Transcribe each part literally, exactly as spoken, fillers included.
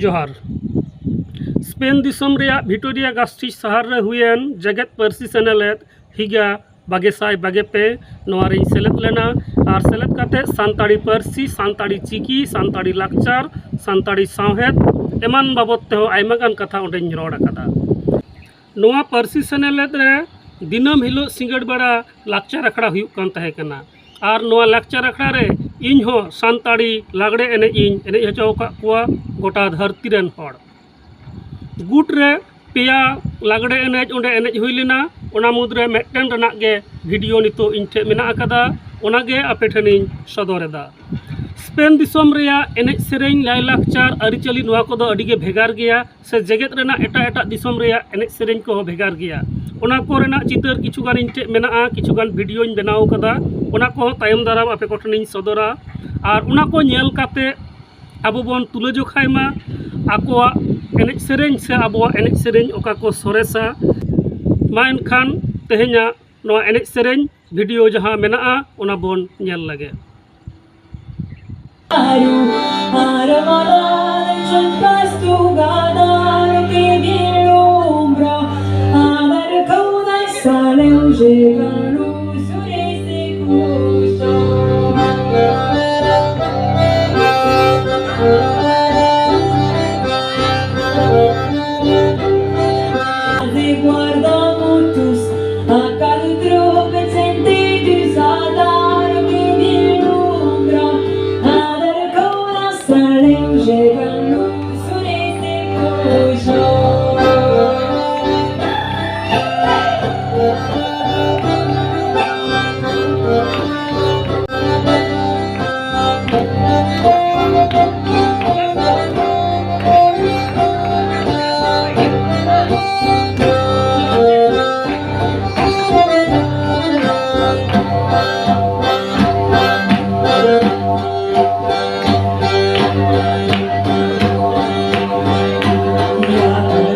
ᱡᱚᱦᱟᱨ᱾ ᱥᱯᱮᱱ ᱫᱤᱥᱚᱢ ᱨᱮᱭᱟᱜ ᱵᱷᱤᱴᱳᱨᱤᱭᱟ ᱜᱟᱥᱴᱤᱡᱽ ᱥᱟᱦᱟᱨ ᱨᱮ ᱦᱩᱭᱮᱱ ᱡᱮᱜᱮᱛ ᱯᱟᱹᱨᱥᱤ ᱥᱮᱱᱮᱞᱮᱫ ᱦᱤᱜᱟ ᱵᱟᱜᱮ ᱥᱟᱭ ᱵᱟᱜᱮ ᱯᱮ ᱱᱚᱣᱟ ᱨᱮᱧ ᱥᱮᱞᱮᱫ ᱞᱮᱱᱟ᱾ ᱟᱨ ᱥᱮᱞᱮᱫ ᱠᱟᱛᱮ ᱥᱟᱱᱛᱟᱲᱤ ᱯᱟᱹᱨᱥᱤ, ᱥᱟᱱᱛᱟᱲᱤ ᱪᱤᱠᱤ, ᱥᱟᱱᱛᱟᱲᱤ ᱞᱟᱠᱪᱟᱨ, ᱥᱟᱱᱛᱟᱲᱤ ᱥᱟᱶᱦᱮᱫ ᱮᱢᱟᱱ ᱵᱟᱵᱚᱫ ᱛᱮᱦᱚᱸ ᱟᱭᱢᱟ ᱜᱟᱱ ᱠᱟᱛᱷᱟ ᱚᱸᱰᱮᱧ ᱨᱚᱲ ᱟᱠᱟᱫᱟ᱾ ᱱᱚᱣᱟ ᱯᱟᱹᱨᱥᱤ ᱥᱮᱱᱮᱞᱮᱫ ᱨᱮ ᱫᱤᱱᱟᱹᱢ ᱦᱤᱞᱳᱜ ᱥᱤᱸᱜᱟᱹᱲ ᱵᱮᱲᱟ ᱞᱟᱠᱪᱟᱨ ᱟᱠᱷᱲᱟ ᱦᱩᱭᱩᱜ ᱠᱟᱱ ᱛᱟᱦᱮᱸ ᱠᱟᱱᱟ᱾ ᱟᱨ ᱱᱚᱣᱟ ᱞᱟᱠᱪᱟᱨ ᱟᱠᱷᱲᱟ ᱨᱮ ᱤᱧ ᱦᱚᱸ ᱥᱟᱱᱛᱟᱲᱤ ᱞᱟᱜᱽᱲᱮ ᱮᱱᱮᱡ ᱤᱧ ᱮᱱᱮᱡ ᱦᱚᱪᱚ ᱟᱠᱟᱫ ᱠᱚᱣᱟ ᱜᱚᱴᱟ ᱫᱷᱟᱹᱨᱛᱤ ᱨᱮᱱ ᱦᱚᱲ᱾ ᱜᱩᱴ ᱨᱮ ᱯᱮᱭᱟ ᱞᱟᱜᱽᱲᱮ ᱮᱱᱮᱡ ᱚᱸᱰᱮ ᱮᱱᱮᱡ ᱦᱩᱭ ᱞᱮᱱᱟ᱾ ᱚᱱᱟ ᱢᱩᱫᱽᱨᱮ ᱢᱤᱫᱴᱮᱱ ᱨᱮᱱᱟᱜ ᱜᱮ ᱵᱷᱤᱰᱤᱭᱳ ᱱᱤᱛᱚᱜ ᱤᱧ ᱴᱷᱮᱱ ᱢᱮᱱᱟᱜ ᱟᱠᱟᱫᱟ, ᱚᱱᱟᱜᱮ ᱟᱯᱮ ᱴᱷᱮᱱᱤᱧ ᱥᱚᱫᱚᱨ ᱮᱫᱟ᱾ ᱥᱯᱮᱱ ᱫᱤᱥᱚᱢ ᱨᱮᱭᱟᱜ ᱮᱱᱮᱡ ᱥᱮᱨᱮᱧ, ᱞᱟᱭᱼᱞᱟᱠᱪᱟᱨ, ᱟᱹᱨᱤᱪᱟᱹᱞᱤ, ᱱᱚᱣᱟ ᱠᱚᱫᱚ ᱟᱹᱰᱤᱜᱮ ᱵᱷᱮᱜᱟᱨ ᱜᱮᱭᱟ᱾ ᱥᱮ ᱡᱮᱜᱮᱛ ᱨᱮᱱᱟᱜ ᱮᱴᱟᱜ ᱮᱴᱟᱜ ᱫᱤᱥᱚᱢ ᱨᱮᱭᱟᱜ ᱮᱱᱮᱡ ᱥᱮᱨᱮᱧ ᱠᱚᱦᱚᱸ ᱵᱷᱮᱜᱟᱨ ᱜᱮᱭᱟ᱾ ᱚᱱᱟ ᱠᱚᱨᱮᱱᱟᱜ ᱪᱤᱛᱟᱹᱨ ᱠᱤᱪᱷᱩ ᱜᱟᱱ ᱤᱧ ᱴᱷᱮᱱ ᱢᱮᱱᱟᱜᱼᱟ, ᱠᱤᱪᱷᱩ ᱜᱟᱱ ᱵᱷᱤᱰᱤᱭᱳᱧ ᱵᱮᱱᱟᱣ ᱠᱟᱫᱟ, ᱚᱱᱟ ᱠᱚᱦᱚᱸ ᱛᱟᱭᱚᱢ ᱫᱟᱨᱟᱢ ᱟᱯᱮ ᱠᱚᱴᱷᱮᱱᱤᱧ ᱥᱚᱫᱚᱨᱟ᱾ ᱟᱨ ᱚᱱᱟ ᱠᱚ ᱧᱮᱞ ᱠᱟᱛᱮ ᱟᱵᱚ ᱵᱚᱱ ᱛᱩᱞᱟᱹᱡᱚᱠᱷᱟᱭ ᱢᱟ ᱟᱠᱚᱣᱟᱜ ᱮᱱᱮᱡ ᱥᱮᱨᱮᱧ ᱥᱮ ᱟᱵᱚᱣᱟᱜ ᱮᱱᱮᱡ ᱥᱮᱨᱮᱧ ᱚᱠᱟ ᱠᱚ ᱥᱚᱨᱮᱥᱟ᱾ ᱢᱟ ᱮᱱᱠᱷᱟᱱ ᱛᱮᱦᱮᱧᱟᱜ ᱱᱚᱣᱟ ᱮᱱᱮᱡ ᱥᱮᱨᱮᱧ ᱵᱷᱤᱰᱤᱭᱳ ᱡᱟᱦᱟᱸ ᱢᱮᱱᱟᱜᱼᱟ, ᱚᱱᱟ ᱵᱚᱱ ᱧᱮᱞ ᱞᱮᱜᱮ᱾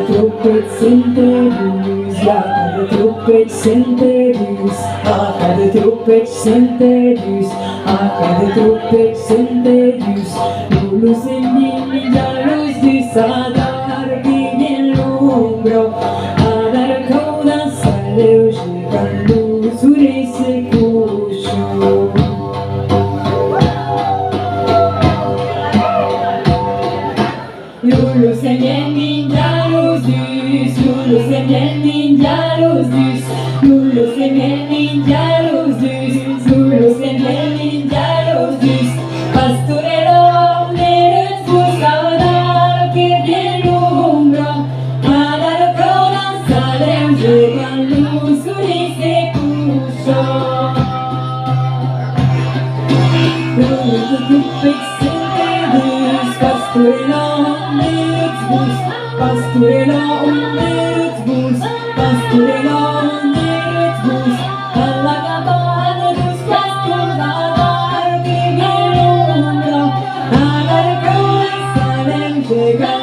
Trumpet centenarius, trumpet centenarius, trumpet centenarius, trumpet centenarius, lulusin dili jalus Lulu senden ninja luz düz, Lulu senden ninja luz düz, Lulu senden ninja luz düz, Lulu senden ninja luz düz. Pasturelo nerut buscador que bien umbro, adar cola salem llegan luz ulisekusho. Lulu kutupik sente düz, Pasturelo nerut bus, Pasturelo nerut bus, Pasturelo nerut bus. Alagabana dus pasturada que bien umbro, adar cola salem llegan